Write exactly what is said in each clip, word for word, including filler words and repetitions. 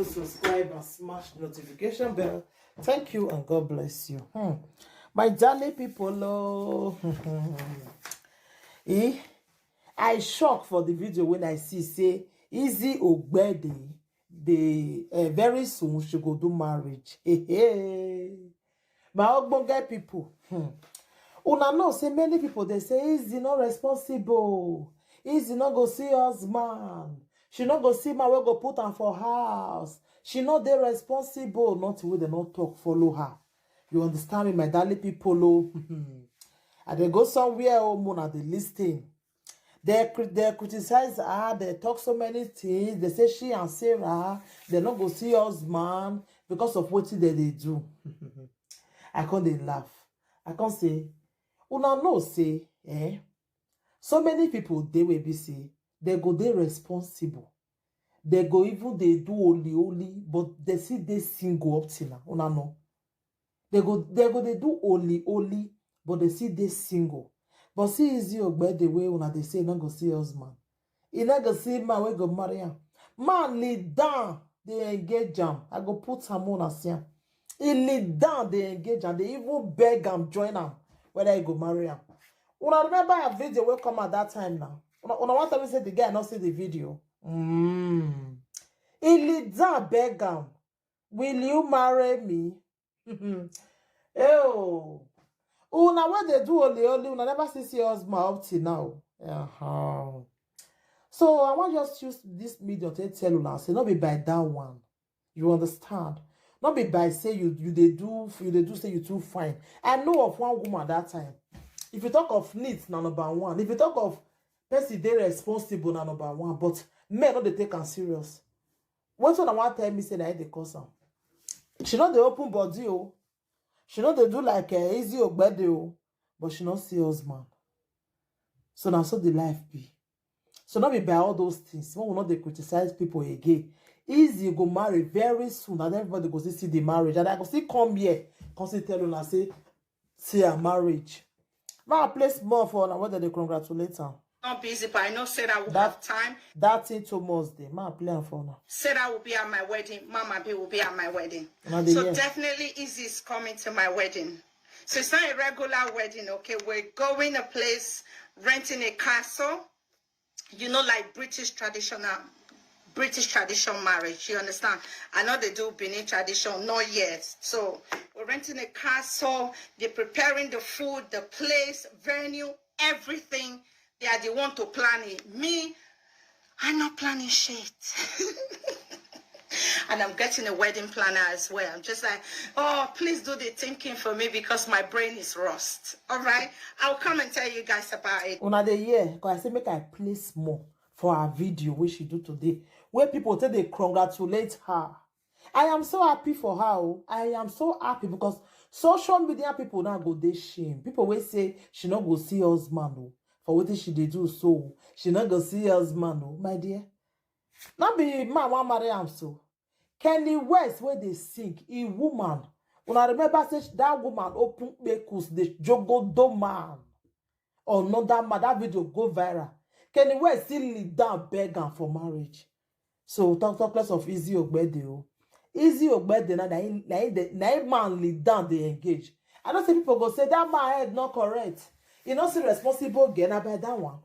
Subscribe and smash notification bell. Thank you and God bless you. Hmm. My darling people, oh, eh, I shock for the video when I see say Izzy Ogbede, the uh, very soon she go do marriage. Hey, hey. My ogbonge people, hmm. Una know say many people they say Izzy not responsible. Izzy not go see husband. She not go see man wey go put am for house. She not dey responsible. Not wey they not talk follow her. You understand me, my darling people? Oh, I dey go somewhere, oh, mona dey listen. They cri- they criticize her. They talk so many things. They say she and Sarah they not go see husband because of what they they do. I can't dey laugh. I can't say. Una know say, eh? So many people they will be say they go they responsible. They go even they do only only, but they see they single up till now. Una know. They go they go they do only only, but they see they single. But see Izzy Ogbede wey una they say not go see husband. He not go see man wey go marry am. Man lead down, they engage am. I go put am on as him. He lead down, they engage am. They even beg am, join am, whether he go marry am. Una remember a video wey come at that time now. Una, una want to say the guy not see the video. Mm. He lead down, beg am. Will you marry me? Oh, una wey dey do only only, una never see see husband up till now. Uh-huh. So I want just use this medium to tell una say not be by that one. You understand? Not be by say you you they do you they do say you too fine. I know of one woman that time. If you talk of neat, na number one. If you talk of person they responsible, na number one. But men not they take am serious. What una want tell me say na the cause am? She not the open body, oh. She not they do like uh, Izzy Ogbede, oh, but she not see husband. So now so the life be. So not be by all those things. When we not they criticize people again. Izzy go marry very soon, and everybody go see, see the marriage. And I go see come here, come see tell una say see her marriage. Ma place more for una whether they congratulate her. Not busy, but I know Sarah will have time. That thing too much day. Ma play am for una. Sarah will be at my wedding. Mama B will be at my wedding. Una dey So hear. Definitely Izzy is coming to my wedding. So it's not a regular wedding, okay? We're going a place, renting a castle. You know, like British traditional, British tradition marriage. You understand? I know they do Benin tradition, not yet. So we're renting a castle. They're preparing the food, the place, venue, everything. They are the one to plan it. Me, I'm not planning shit. And I'm getting a wedding planner as well. I'm just like, oh, please do the thinking for me because my brain is rust. All right? I'll come and tell you guys about it. Una dey hear, cause I say make I place more for her video wey she do today, where people take they congratulate her. I am so happy for her. Oh. I am so happy because social media people now go they shame. People will say she not go see husband. Oh. For what she they do so she not go see husband. Oh. My dear, not be man one marry am so. Kenny West where they sing, he woman. When I remember say that woman open bekus the jogo do man. Or not that man, that video go viral. Kenny West still lead down beg am for marriage. So talk talk less of Izzy Ogbede. Oh. Izzy Ogbede na na him- na him dey- na him man lead down they engage. I don't say people go say that man head not correct. You know see responsible girl na by that one.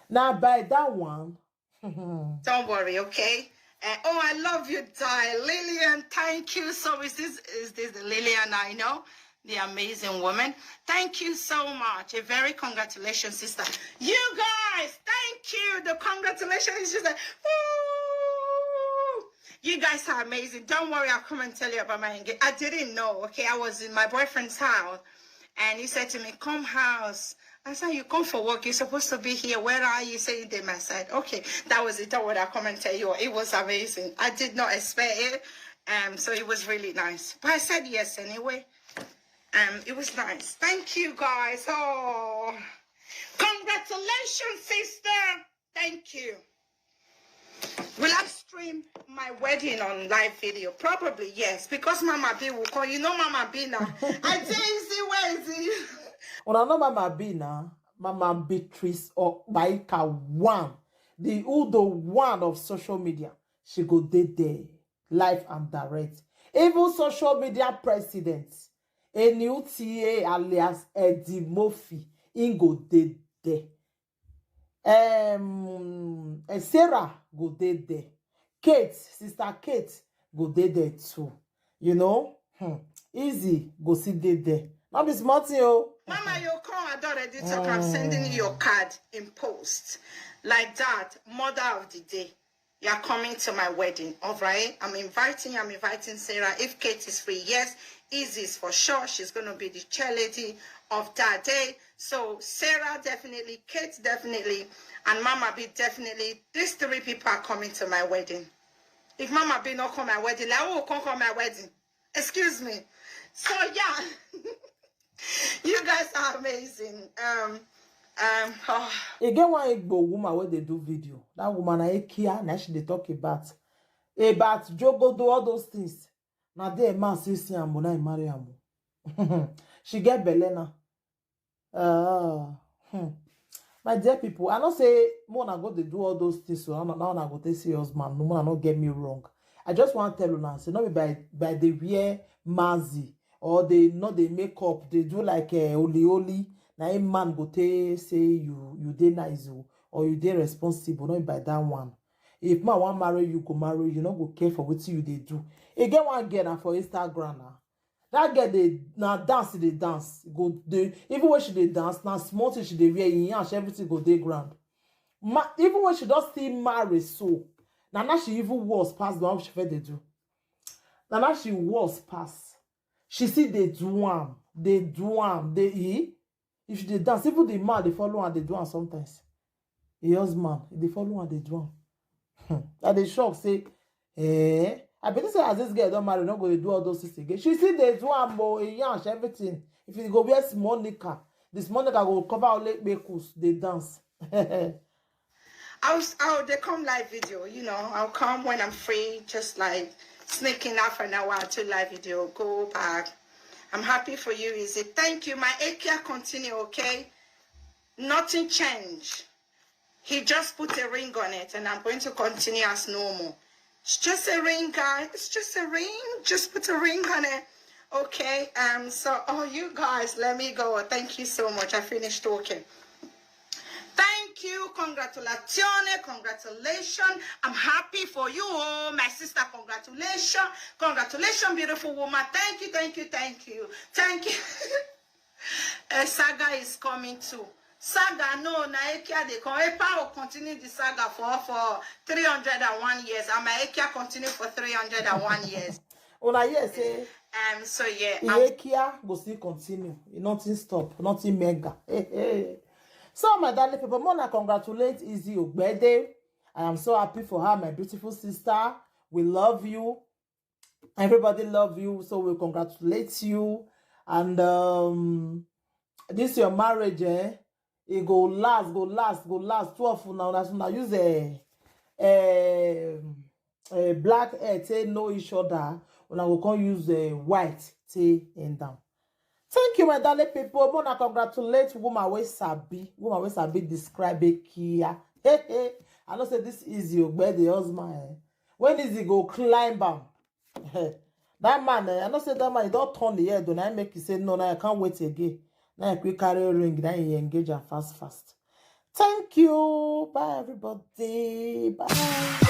Now by that one. Don't worry, okay? Uh, oh, I love you, Di. Lillian, thank you. So is this is this the Lillian I know? The amazing woman. Thank you so much. A very congratulations, sister. You guys, thank you. The congratulations is just like, ooh. You guys are amazing. Don't worry, I'll come and tell you about my engagement. I didn't know, okay? I was in my boyfriend's house, and he said to me, come house. I said, you come for work. You're supposed to be here. Where are you? Saying they my side. Okay, that was it. I would have come and tell you. It was amazing. I did not expect it. Um, so it was really nice. But I said yes anyway. Um, it was nice. Thank you guys. Oh, congratulations, sister. Thank you. Will I stream my wedding on live video? Probably yes, because Mama B will call. You know Mama B now. I tell you, see where is he? Una know Mama B now. Mama Beatrice or Baika one, the Udo one of social media. she go dey there, live and direct. Even social media president, N U T A alias Eddie Murphy, im go dey there. Um, eh, Sarah go dey there. Kate, sister Kate go dey there too. You know, hmm. Easy go see dey there. Not be small thing, oh. Mama, you come. I don already talk. I'm sending you your card in post. Like that, mother of the day. You are coming to my wedding, all right? I'm inviting you, I'm inviting Sarah. If Kate is free, yes. Easy is for sure. She's going to be the chair lady of that day. So Sarah, definitely. Kate, definitely. And Mama B, definitely. These three people are coming to my wedding. If Mama B not come my wedding, like, who come come my wedding? Excuse me. So yeah. You guys are amazing. Um, um, oh. E get one Igbo woman wey dey do video. That woman na Ekia, na she dey talk about, about jogodo, all those things. Na there man say see am, na he marry am. She get belle now. Uh, hmm. My dear people, I know say more na go dey do all those things, so now now I go take see husband. No, more no get me wrong. I just want to tell una say no be by by the wear mazi or they no dey make up, they do like uh, holy holy. Na a man go take say you you dey nice o, or you dey responsible, not by that one. If man wan marry you, go marry you, no go care for wetin you dey do. E get one girl na for Instagram na. That girl dey na dance dey dance. Go dey even when she dey dance, na small thing she dey wear in yansh, everything go dey ground. Ma, even when she don still marry so, na now she even worse pass the one she fit dey do. Na now she worse pass. She still dey do am, dey do am, dey e. If she dey dance, even the man dey follow am, dey do am sometimes. Her husband, he dey follow am, dey do am. Hmm. I dey shock say, eh? I believe say as this girl don marry, no go dey do all those things again. She still dey do am o, e yansh everything. If you go wear small knicker, the small knicker go cover all ekpekus, dey dance. I'll, I'll they come live video, you know. I'll come when I'm free, just like sneaking half an hour to live video, go back. I'm happy for you, Easy. Thank you. My Ekia continue, okay? Nothing changed. He just put a ring on it, and I'm going to continue as normal. It's just a ring, guys. It's just a ring. Just put a ring on it. Okay, um, so oh, you guys, let me go. Thank you so much. I finished talking. Thank you. Congratulazione. Congratulations. I'm happy for you. Oh, my sister, congratulations. Congratulations, beautiful woman. Thank you, thank you, thank you. Thank you. A saga is coming too. Saga, no, na Ekia dey come. Epa will continue the saga for for three hundred and one years. And my Ekia continue for three hundred and one years. Una hear say Um, so yeah, e I'm Ekia go still continue. E nothing stop, nothing mega. So my darling people, Mona, congratulate Izzy Ogbede. I am so happy for her, my beautiful sister. We love you. Everybody love you, so we congratulate you. And um, this your marriage, eh? It go last, go last, go last. Two of una, una, una use a, a, a black hair take know each other. Una go come use a white take end down. Thank you, my darling people. Mona, congratulate woman wey sabi, woman wey sabi describe Ekia. Hey, hey. I know say this Izzy Ogbede husband, eh? When Izzy go climb am, that man, eh, I know say that man, he don turn the head, though. Now make you say no, now I can't wait again. Now I quick carry ring, now he engage am fast, fast. Thank you. Bye, everybody. Bye.